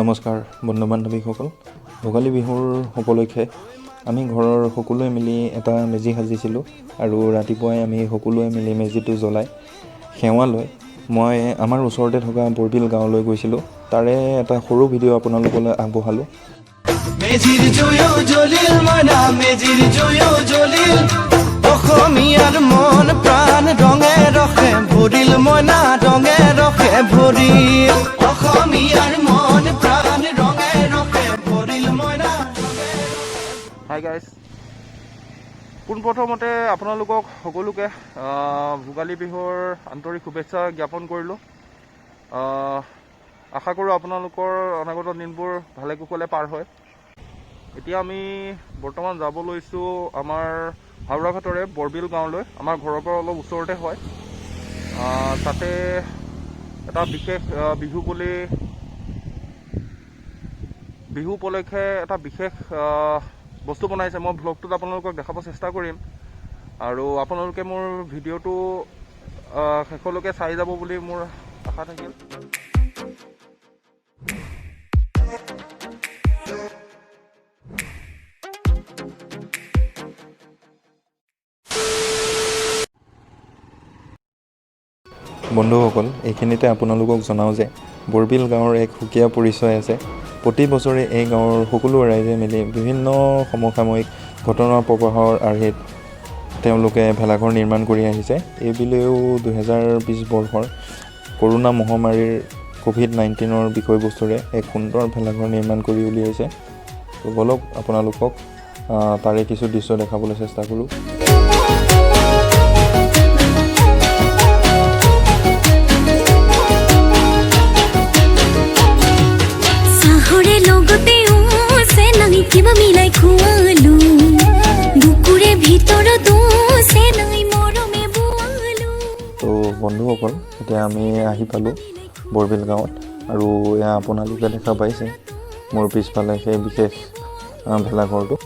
নমস্কাৰ বন্ধু বান্ধৱীসকল। ভোগালী বিহুৰ উপলক্ষে আমি ঘৰৰ সকলোৱে মিলি এটা মেজি সাজিছিলোঁ আৰু ৰাতিপুৱাই আমি সকলোৱে মিলি মেজিটো জ্বলাই সেৱা লৈ মই আমাৰ ওচৰতে থকা বৰবিল গাঁৱলৈ গৈছিলোঁ। তাৰে এটা সৰু ভিডিঅ' আপোনালোকলৈ আগবঢ়ালোঁ। মেজিৰ জুয়ো জ্বলিল মইনা, মেজিৰ জুয়ো জ্বলিল। অসমীয়াৰ মন প্ৰাণ ৰঙে ৰসে ভৰিল মইনা, ৰঙে ৰসে ভৰিল। অসমীয়াৰ মন প্ৰাণ ৰঙে ৰসে ভৰিল মইনা। হাই গাইজ, পোনপ্ৰথমতে আপোনালোকক সকলোকে ভোগালী বিহুৰ আন্তৰিক শুভেচ্ছা জ্ঞাপন কৰিলোঁ। আশা কৰোঁ আপোনালোকৰ অনাগত দিনবোৰ ভালে কুশলে পাৰ হয়। এতিয়া আমি বৰ্তমান যাব লৈছোঁ আমাৰ হাওৰাঘাটৰে বৰবিল গাঁৱলৈ। আমাৰ ঘৰৰ পৰা অলপ ওচৰতে হয়। তাতে এটা বিশেষ বিহু বুলি বিহু উপলক্ষে এটা বিশেষ বস্তু বনাইছে। মই ভ্লগটোত আপোনালোকক দেখাব চেষ্টা কৰিম আৰু আপোনালোকে মোৰ ভিডিঅ'টো শেষলৈকে চাই যাব বুলি মোৰ আশা থাকিল। বন্ধুসকল, এইখিনিতে আপোনালোকক জনাওঁ যে বৰবিল গাঁৱৰ এক সুকীয়া পৰিচয় আছে। প্ৰতি বছৰে এই গাঁৱৰ সকলো ৰাইজে মিলি বিভিন্ন সমসাময়িক ঘটনা প্ৰবাহৰ আৰ্হিত তেওঁলোকে ভেলাঘৰ নিৰ্মাণ কৰি আহিছে। এইবুলিও 2020 বৰ্ষৰ কৰোণা মহামাৰীৰ ক'ভিড-19ৰ বিষয়বস্তুৰে এক সুন্দৰ ভেলাঘৰ নিৰ্মাণ কৰি উলিয়াইছে। তো ব'লক, আপোনালোকক তাৰে কিছু দৃশ্য দেখাবলৈ চেষ্টা কৰোঁ। চাহৰে লগতে চেনাই কিবা মিলাই খুৱালো, বুকুৰে ভিতৰত চেনাই মৰমে বোৱালো। তো বন্ধুসকল, এতিয়া আমি আহি পালোঁ বৰবিল গাঁৱত আৰু এয়া আপোনালোকে দেখা পাইছে মোৰ পিছফালে সেই বিশেষ ভেলাঘৰটো।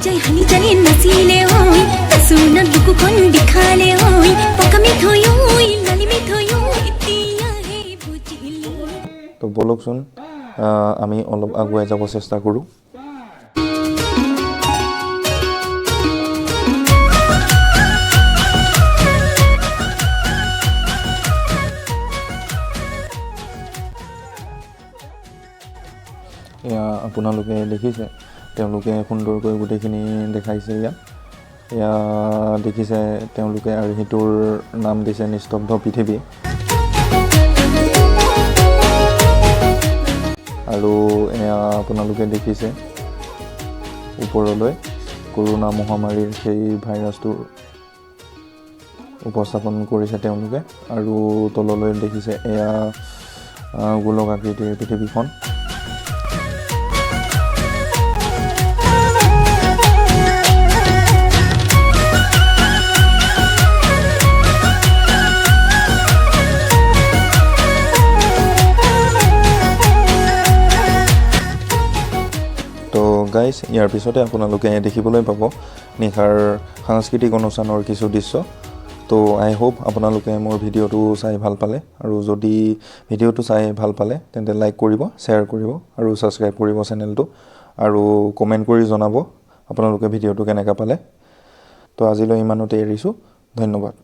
জয় হানি জানি নাচিলে ঐ, সোণত বুকুখন বিষালে ঐ, পকা মিঠৈ ঐ, লালি মিঠৈ ঐ, এতিয়াহে বুজিলো। তো ব'লকচোন, আমি অলপ আগুৱাই যাব চেষ্টা কৰোঁ। এয়া আপোনালোকে দেখিছে, তেওঁলোকে সুন্দৰকৈ গোটেইখিনি দেখাইছে ইয়াত। এয়া দেখিছে তেওঁলোকে আৰ্হিটোৰ নাম দিছে নিস্তব্ধ পৃথিৱী। আৰু এয়া আপোনালোকে দেখিছে ওপৰলৈ কৰোণা মহামাৰীৰ সেই ভাইৰাছটোৰ উপস্থাপন কৰিছে তেওঁলোকে। আৰু তললৈ দেখিছে এয়া গোলক আকৃতিৰ পৃথিৱীখন। তো গাইজ, ইয়াৰ পিছতে আপোনালোকে দেখিবলৈ পাব নিশাৰ সাংস্কৃতিক অনুষ্ঠানৰ কিছু দৃশ্য। তো আই হোপ আপোনালোকে মোৰ ভিডিঅ'টো চাই ভাল পালে আৰু যদি ভিডিঅ'টো চাই ভাল পালে তেন্তে লাইক কৰিব, শ্বেয়াৰ কৰিব আৰু ছাবস্ক্ৰাইব কৰিব চেনেলটো আৰু কমেণ্ট কৰি জনাব আপোনালোকে ভিডিঅ'টো কেনেকুৱা পালে। তো আজিলৈ ইমানতে এৰিছোঁ, ধন্যবাদ।